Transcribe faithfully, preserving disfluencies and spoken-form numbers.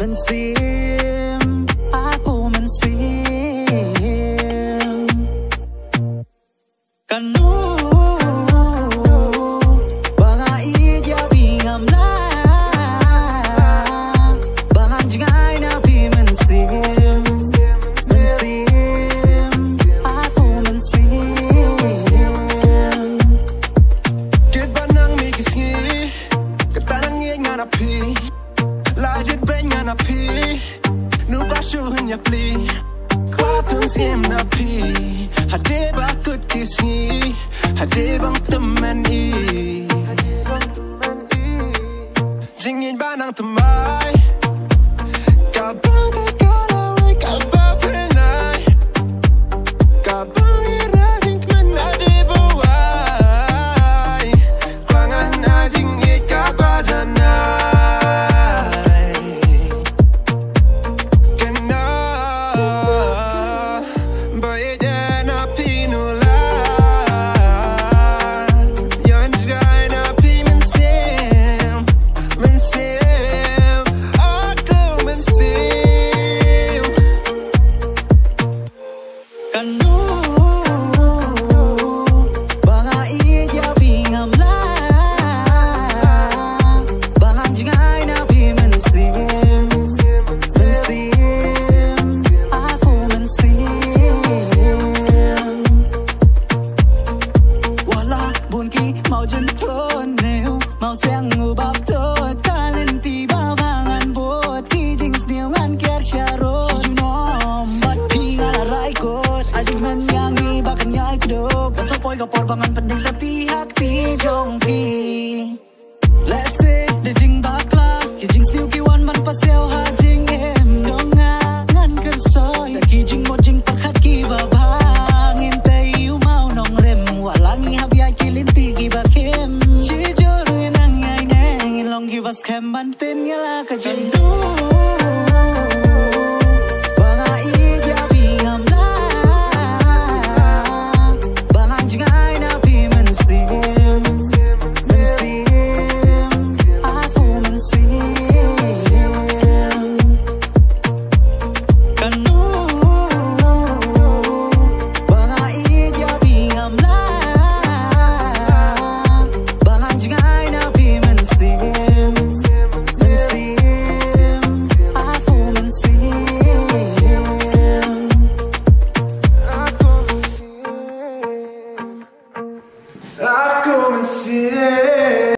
Mynsiem, aku mynsiem. Kano ba nga ïeit ïa phi ngam lah ba ngan jngai na phi mynsiem. Mynsiem, aku mynsiem. Kit ba nang mih ki sngi, kata nang ïeit nga na phi. La jied beiñ nga na phi. Nu ka shu hin ïa pli. Kwah tun siem na phi. Hadien ba kut ki sngi. Hadien ba ngam tymmen i. Jingïeit ba nang thymmai. Ka bang ka ka lawei ka ba pynai. Ka bang ira jingkmen hadien ba wai. Kwah ngan ai jingïeit kaba janai. Kane ba ïeit na phi nu la. Ïa jngai na phi mynsiem. Mynsiem. Aku mynsiem. Kano ba nga ïeit ïa phi ngam lah ba ngan jngai na phi mynsiem. Mynsiem, aku mynsiem. Wat la bun ki maw jynthut ne u maw seng u bap tot ka lynti ba ba ngan bud ki jingsniew ngan kiar sha rud. Shu junom bad phi nga la rai kut. Ai jingkmen ïa ngi ba kan ïai kdew. Kan sa poi ka por ba ngan pyndeng sa ti ha kti jong phi. Lehse da jingbakla ki jingsniew ki wan ban pasiaw ha jingim jong nga. Ngan kyrsoi da ki jingmut jingpyrkhat kiba bha. Ngim tei u maw nongrim. Wat la ngi hap ïaid ki lynti kiba khim. Shijur ngi nang ïaineh ngin long kiba skhem ban tin ïa la ka jingduh.